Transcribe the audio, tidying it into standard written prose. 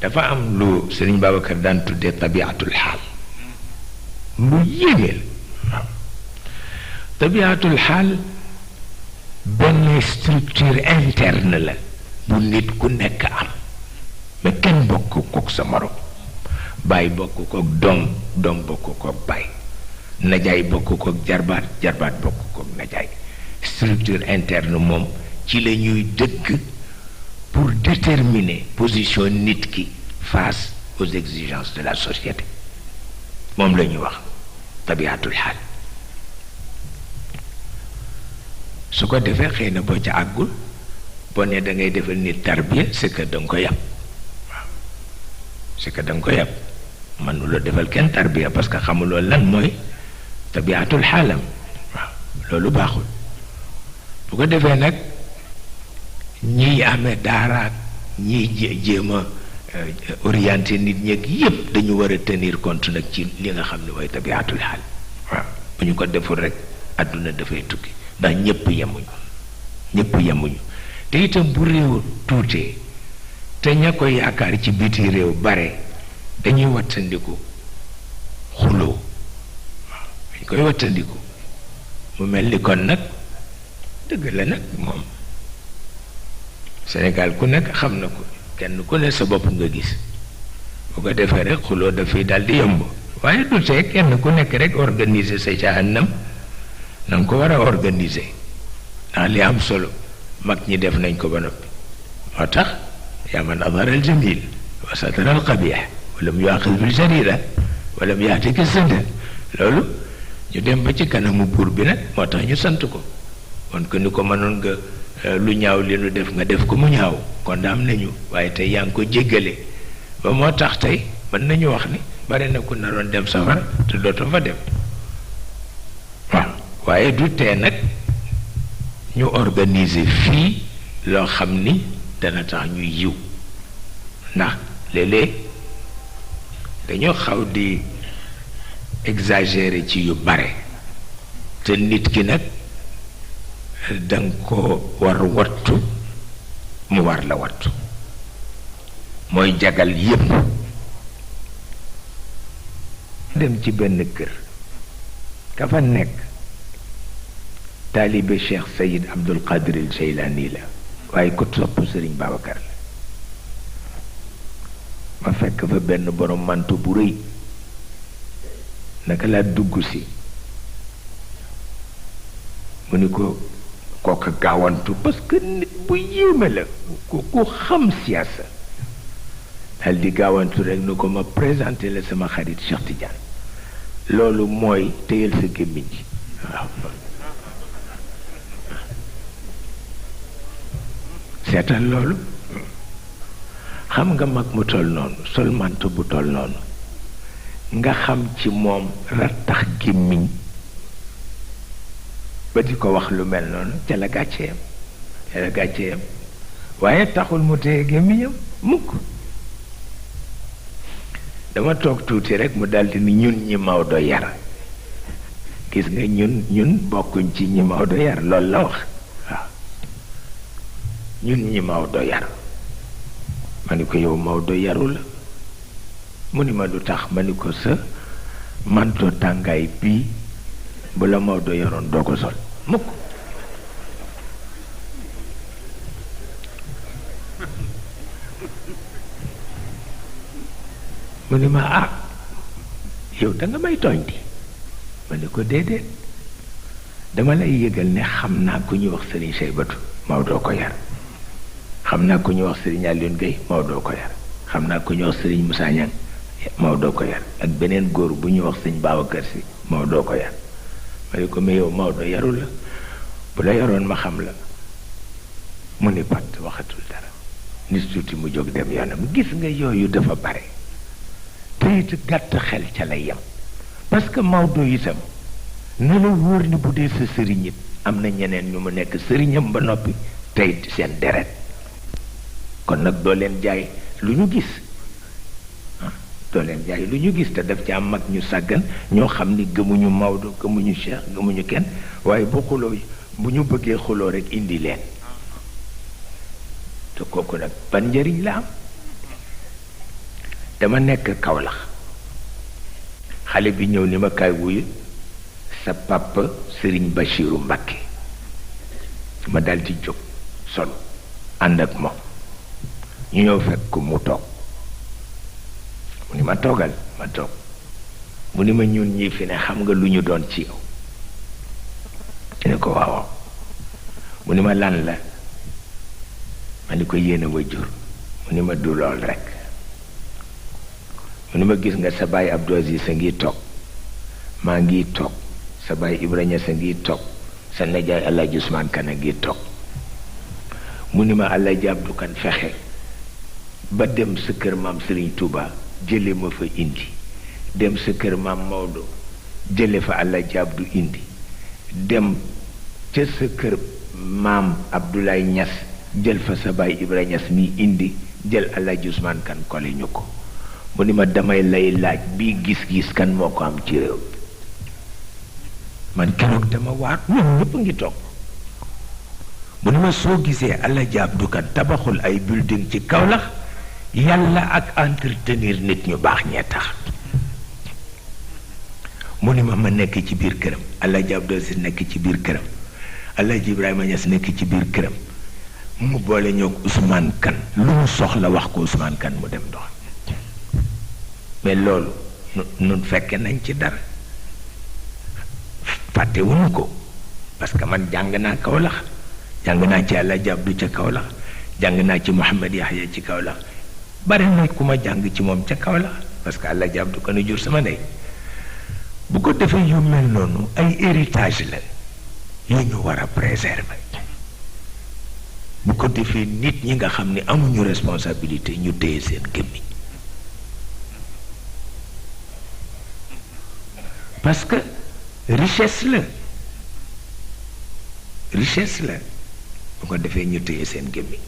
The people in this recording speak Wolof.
dafa am lu Serigne Babacar daan tuddee tabiatul xaal lu yéeme la waaw tabiatul xaal benn structure interne la bu nit ku nekk am mais kenn bokk kook sa morom baay bokk kook doom doom bokk kook baay najaay bokk kook jarbaat jarbaat bokk kook najaay structure interne moom ci la ñuy dëkk pour déterminer position nit ki face aux exigences de la société moom la ñuy wax tabiatul xaal su ko defee xëy na boo ca àggul boo ne da ngay defal nit tarbiya c'est que da nga ko yàpp waaw c'est que da nga ko yàpp mënuloo defal kenn tarbiya parce que xamuloo lan mooy tabiatul xaalam waaw loolu baaxul bu ko defee nag ñiy amee daaraak ñiy jéem a orienté nit ñeeg yépp dañu war a tenir compte nag ci li nga xam ne mooy tabiatul xaal waaw bu ñu ko deful rek àdduna dafay tukki ndax ñëpp yemuñu te itam bu réew tuutee te ña ko yaakaar ci biti réew bare dañuy wattandiku xuloo waaw dañ koy wattandiku mu mel ni kon nag dëgg la nag moom Sénégal ku nekk xam na ko kenn ku ne sa bopp nga gis bu ko defee rek xuloo dafay daal di yomb waaye du tee kenn ku nekk rek organiser sa jahannam na nga ko war a organiser ndax li am solo mag ñi def nañ ko ba noppi moo tax yaa man adara al jamil wa satara al qabih walam yuaxid bil jarira walam yaatiki sënd loolu ñu dem ba ci kanamu buur bi nag moo tax ñu sant ko kon que ni ko mënoon nga lu ñaaw li nu def nga def ko mu ñaaw kon am nañu waaye tey yaa ngi ko jéggale ba moo tax tey mën nañu wax ni bare na ku naroon dem safara te dootoo fa dem waaw waaye du tee nag ñu organiser fii loo xam ni dana tax ñuy yiw ndax léeg-léeg dañoo xaw di exagérer ci yu bare te nit ki nag danga ko war wattu mu war la wattu mooy jagal yépp dem ci benn kër ka fa nekk taalibe Cheikh Sayid Abdul Qadir al Jaylani la waaye ko sopp Sëriñ Babacar la ma fekk fa benn borom manto bu rëy naka laa dugg si mu ni ko kooka gaawantu parce que nit bu yéeme la ku xam siyaasa dal di gaawantu rek ni ko ma présenté la sama xarit Cheikh Tidiane loolu mooy téyel sa gémmiñ ji waaw seetal loolu xam nga mag mu toll noonu sol manto bu toll noonu nga xam ci moom rattax gémmiñ ba di ko wax lu mel noonu ca la gàcceeyam waaye taxul mu téye gémmiñam mukk dama toog tuuti rek mu daldi ni ñun ñi Maodo yar gis nga ñun bokkuñ ci ñi Maodo yar loolu la wax waaw ñun ñi Maodo yar ma ni ko yow Maodo yaru la mu ni ma du tax ma ni ko sa manto tàngaay bii bu la Maodo yaroon doo ko sol mukk mu ni ma ah yow da nga may tooñ di ma ni ko déedéet dama lay yëgal ne xam naa ku ñuy wax Serigne Cheybatu Maodo ko yar xam naa ku ñuy wax Serigne Alioune Gueye Maodo ko yar xam naa ku ñuy wax Serigne Moussa Niang Maodo ko yar ak beneen góor bu ñuy wax Serigne Babacar Sy Maodo ko yar ma ni ko mais yow Maodo yaru la bu la yaroon ma xam la mu ni pat waxatul dara nit tuuti mu jóg dem yoonam gis nga yooyu dafa bare te it gàtt xel ca lay yem parce que Maodo itam na la wóor ni bu dee sa sëriñ it am na ñeneen ñu mu nekk sëriñam ba noppi tey seen deret kon nag doo leen jaay lu ñu gis doo leen jaay lu ñu gis te daf ci am mag ñu sàggan ñoo xam ni gëmuñu Maodo gëmuñu Cheikh gëmuñu kenn waaye bu xuloo bu ñu bëggee xuloo rek indi leen te kooku nag ban njëriñ la am dama nekk Kaolack xale bi ñëw ni ma kaay wuyu sa papa Serigne Bachiru Mbacké ma dal di jóg solo ànd ak moom ñu ñëw fekk ko mu toog mu ni ma toogal ma toog mu ni ma ñun ñii fi ne xam nga lu ñu doon ci yow ñu ne ko waaw mu ni ma lan la ma ni ko yéene wa jur mu ni ma du lool rek mu ni ma gis nga sa baay Abdou Aziz sa ngi toog maa ngi toog sa baay Ibrahima sa ngi toog sa nijaay Alaaji Usmaan Kan a ngi toog mu ni ma Alaaji Abdou Kan fexe ba dem sa kër maam Serigne Touba jële ma fa indi dem sa kër maam Maodo jële fa Alaaji Abdou indi dem ca sa kër maam Abdoulaye Niass jël fa sa baay Ibrahima Niass mi indi jël Alaaji Usmaan Kan kole ñu ko mu ni ma damay lay laaj bii gis-gis kan moo ko am ci réew man keroog dama waat ñoom ñëpp ngi toog mu ni ma soo gisee Alaaji Abdou Kan tabaxul ay building ci Kaolack yàlla ak entretenir nit ñu baax ñee tax mu ni ma nekk ci biir këram Alaaji Abdou Aziz nekk ci biir këram Alaaji Ibrahima Niass nekk ci biir këram mu boole ñoo Ousmane Kan lu mu soxla wax ko Ousmane Kan mu dem dox mais loolu nun fekke nañ ci dara fàttewuñu ko parce que man jàng naa Kaolack jàng naa ci Alaaji Abdou ca Kaolack jàng naa ci Mouhamed Yahya ci Kaolack bari na ku ma jàng ci moom ca Kaolack parce que Alaaji Abdou Kan a jur sama ndey bu ko defee yu mel noonu ay héritage la yu ñu war a préserver bu ko defee nit ñi nga xam ne amuñu responsabilité ñu téye seen gémmiñ parce que richesse la bu ko defee ñu téye seen gémmiñ